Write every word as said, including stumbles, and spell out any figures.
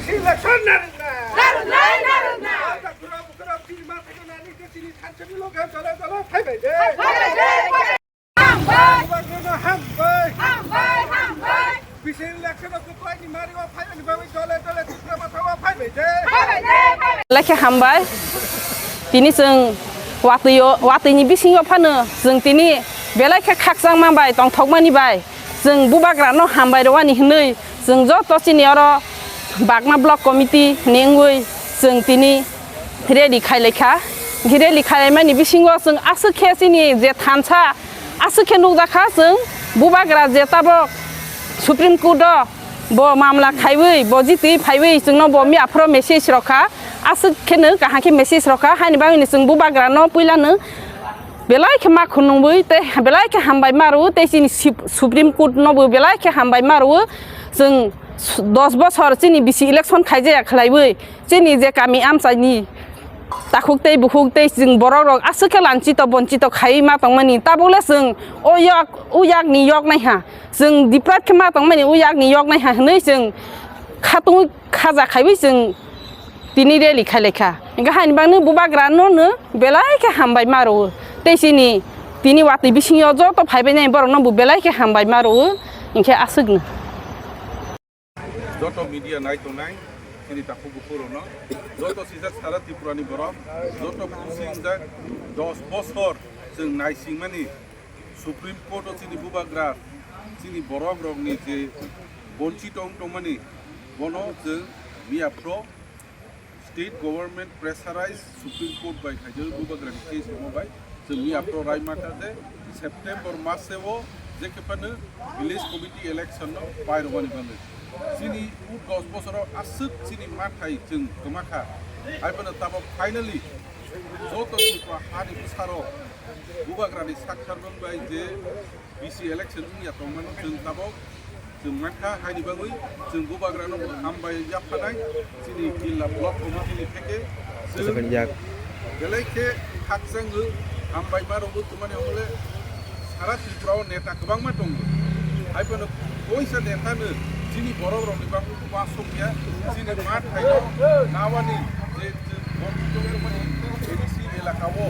Election narwkna. Narwknai, narwkna. Bukra, bukra, bukra, bini ma thangna nani ke chini thansa ni loge dole dole phaibai de. Phaibai de, phaibai. Hambai. Hambai. Hambai, hambai. Bisi election o kukwai ni mari o phaibai ni bagwi dole dole tukra ma thawa phaibai de. Phaibai de, phaibai. Belai khe hambai. Tini chwng watwi o, watwi ni bisingo phano chwng tini belai khe khakchangma bai tongthokmani bai. Chwng bubagrano hambai rwani hwnwi chwng joto chini oro Bagma Block Committee ni wngwi chwng tini rally khailaikha. Rally khailaimani bisingo chwng aswk khe chini je thansa aswk khe nukjakha chwng bubagra je tabok Supreme Court o bo mamla khaiwi bo jitwi phaiwi chwngno bo miyaphoro message rokha aswk kheno kaham khe message rokha haini bagwino chwng bubagrano puilano belai khe ma khunungwi tei belai khe hambai ma rwo tei chini sip-, Supreme Court no bo belai khe hambai ma rwo. Chwng s-, dos bosor chini bisi election khaijaya khlaiwi chini je kami amchaini takhuk tei bukhuk tei chwng borok rok aswk khe lanchito bonchito khaiwi ma tongmani tabukle chwng o yak o yakni yok naiha chwng deprive khe ma tongmani o yakni yok naiha hwnwi chwng khatungwi khaja khaiwi chwng tini rally khailaikha. Hingkhe haini bagwi bubagrano no belai khe hambai ma rwo. Tei chini tini watwi bisingo joto phaibainai borokno bo belai khe hambai ma rwo. Hingkhe aswkno. Joto media nai tongnai chini takhuk bukhuk rokno, joto sijak sara Tripura ni borok, joto khusing jak dos bosor chwng naisingmani Supreme Court o chini bubagra, chini borok rokni je bonchito wng tongmani, bono chwng miyaphro state government pressurize Supreme Court bai khaijak bubagrani case rokma bai chwng miyaphro rai mata je September mase o je khe phano village committee election no pai rwmani bagwi. Chini u dos bosoro aswk chini mathai chwng kwma kha. Hai phano tabok finally joto Tripura hani bwsarok bubagrani saktharmung bai je B C election wngya tongmani chwng tabok chwng mankha, haini bagwi chwng bubagrano bo hambai yaphanai chini jilla block committee ni theke chwng Japan yak. Belai khe khakchangwi hambai ma rwgwi tongmani hwnle sara Tripura o neta kwbangma tongo. Hai phano koisa neta no chini borok rokni bagwi uansukya, chini mathaino nawani je chwng borok tongmani A D C elaka o